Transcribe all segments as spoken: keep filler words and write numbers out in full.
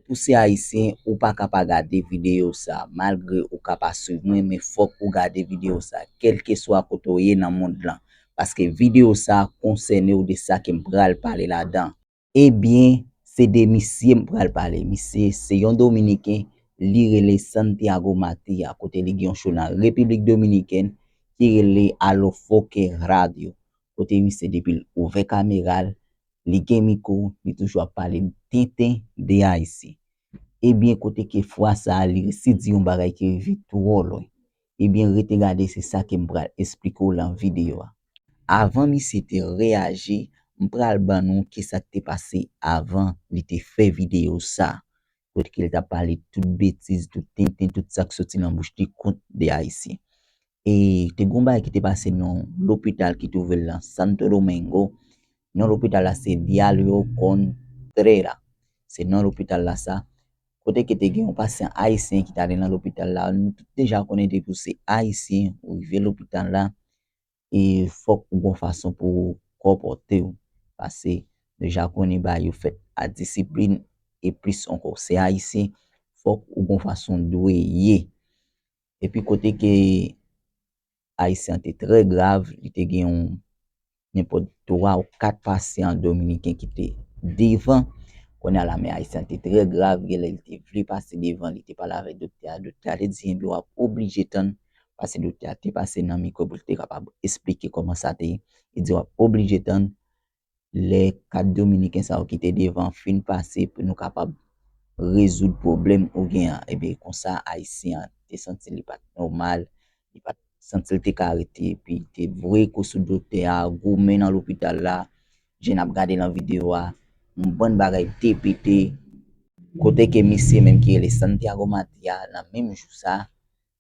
Pou se ayisyen, ou pa ka pa gade videyo sa. Malgre ou ka pa swiv mwen, men fòk ou gade videyo sa, kèlkeswa kote w ye nan mond lan. Paske videyo sa konsène w de sa ke m pral pale ladan. Ebyen, se de misye m pral pale. Misye se yon Dominiken, li rele Santiago Matia, kote li gen yon show nan Repiblik Dominikèn ki rele Alofoke Radio. Kote misye, depi l ouvè kamera l, li gen mikwo, li toujou ap pale tenten de Ayisyen. Ebyen, kote ke fwa sa a, li resi di yon bagay ki rive twò lwen. Ebyen, rete gade, se sa ke m pral esplike w lan videyo a. Avan misye te reyaji, m pral ban nou kisa k te pase avan li te fè videyo sa. Kote ke l t ap pale tout betiz, tout tenten, tout sa k soti nan bouch li kont de Ayisyen. E te gen yon bagay ki te pase nan lopital ki twouve l nan Santo Domingo. Non lopital la se Diario Contreras. Se non lopital la sa. Kote ke te gen yon pasyan ayisyen ki t ale nan lopital la. Nou tout deja konnen depi w se ayisyen, ou rive lopital la, e fòk ou gon fason pou ou konpòte w. Paske nou deja konnen bagay yo fèt a disiplin, e plis ankò, se ayisyen, fòk ou gon fason dwe ye. Epi kote ke ayisyen an te trè grav, li te gen yon nenpòt twa ou kat pasyan dominiken ki te devan. Kounye a la, men ayisyen an te trè grav, genlè li te vle pase devan, li te pale avèk doktè a. Doktè a te di, "Ebyen, w ap oblije tann," paske doktè a te pase nan mikwo pou l te kapab esplike kòman sa te ye. Li di, "W ap oblije tann lè kat dominiken sa yo ki te devan fin pase pou nou kapab rezoud pwoblèm ou gen an." Ebyen, konsa, ayisyen an te santi li pa t nòmal, li pa t santi l te ka rete, epi li te voye kou sou doktè a, goumen nan lopital la, jan n ap gade nan videyo a, yon bann bagay te pete, kote ke misye menm ki rele Santiago Matia, nan menm jou sa,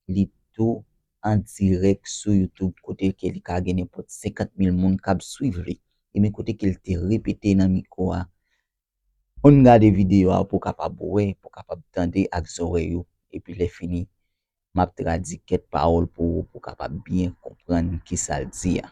li tou an dirèk sou YouTube, kote ke li ka gen nenpòt senkant mil moun k ap swiv li. Ebyen, kote ke l te repete nan mikwo a, ann gade videyo a pou w kapab wè, pou w kapab tande ak zòrèy ou, epi lè fini, m ap tradui kèk pawòl pou ou, pou w kapab byen konprann kisa l di a.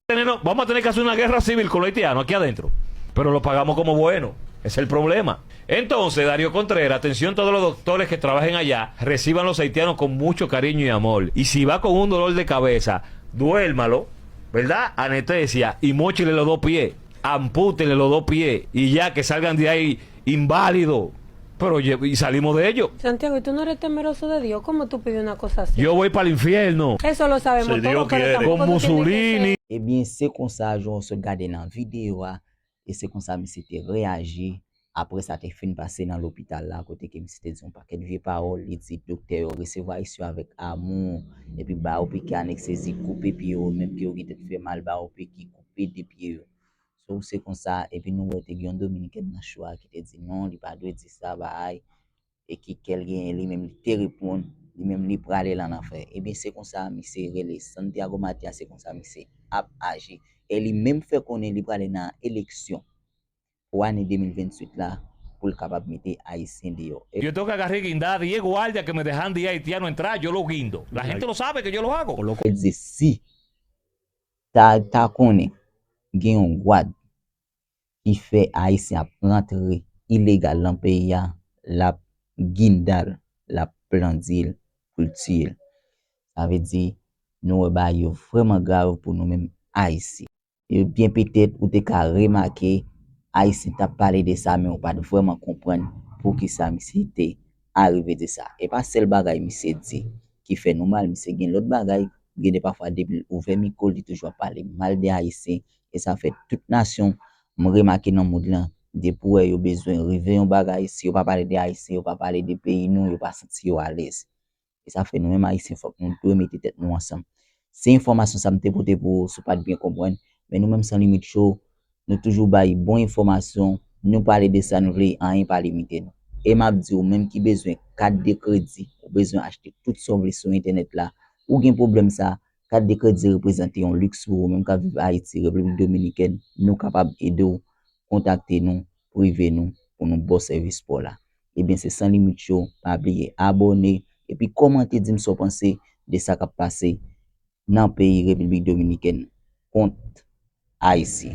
Tener- no, vamos a tener que hacer una guerra civil con los haitianos aquí adentro. Pero lo pagamos como bueno. Es el problema. Entonces, Darío Contreras, atención todos los doctores que trabajen allá, reciban los haitianos con mucho cariño y amor. Y si va con un dolor de cabeza, duérmalo, ¿verdad? Anestesia y móchele los dos pies, ampútele los dos pies y ya que salgan de ahí inválido. Pero oye, y salimos de ello. Santiago, ¿y tú no eres temeroso de Dios? ¿Cómo tú pides una cosa así? Yo voy para el infierno. Eso lo sabemos Si Dios todos, pero quiere. tampoco Con tú tienes que Mussolini. ser- Ebyen, se konsa, jan w sot gade nan videyo a, e se konsa misye te reyaji. Apre sa te fin pase nan lopital la, kote ke misye te di yon pakèt vye pawòl, li di doktè yo resevwa ayisyen yo avèk amou, epi ba yo piki aneksezi, koupe pye yo, menm ke yo gentan fè mal, ba yo piki, koupe de pye yo. So, se konsa, epi nou wè te gen yon dominikèn nan show a ki te di non, li pa dwe di sa, bay, e ki kè l genyen, li menm li te reponn, li menm li prale lan anfè. Ebyen, se konsa misye rele Santiago Matia, se konsa misye ap aji. E li menm fè konnen li prale nan eleksyon pou ane de mil venntuit la, pou l kapab mete ayisyen deyò. E Yo tengo que agarrar y guindar a diez guardias que me dejan diez haitianos entrar, yo lo guindo. La gente lo sabe que yo lo hago. L di si ta, ta konnen gen yon gwad ki fè ayisyen ap rantre ilegal lan peyi a, l ap ginda l, l ap plandi l pou l tiye l. Sa vle di, nou wè bagay yo vrèman grav pou nou menm ayisyen. Ebyen, petèt ou te ka remake ayisyen t ap pale de sa, men ou pa t vrèman konprann poukisa misye te arive di sa. E pa sèl bagay misye di ki fè nou mal, misye gen lòt bagay, gen de pafwa depi l ouvè mikwo l, li toujou ap pale mal de ayisyen, e sa fè tout nasyon, m remake nan mond lan, depi w wè yo bezwen rive yon bagay, si yo pa pale de ayisyen, yo pa pale de peyi nou, yo pa santi yo alèz. E sa fè nou menm ayisyen fòk nou dwe mete tèt nou ansanm. Se enfòmasyon sa m te pote pou ou, si w pa t byen konprann, men nou menm San Limit Show, nou toujou bay bon enfòmasyon, nou pale de sa nou vle, anyen pa limite nou. E m ap di w menm ki bezwen kat de kredi, ou bezwen achte tout sa w vle sou entènèt la, ou gen pwoblèm sa, kat de kredi reprezante yon liks pou ou menm k ap viv Ayiti, Repiblik Dominikèn, nou kapab ede w, kontakte nou, prive nou, pou nou ba w sèvis pa w la. Ebyen, se San Limit Show, pa bliye abòne, epi kòmante, di m sa w panse de sa k ap pase nan peyi Repiblik Dominikèn kont Ayiti.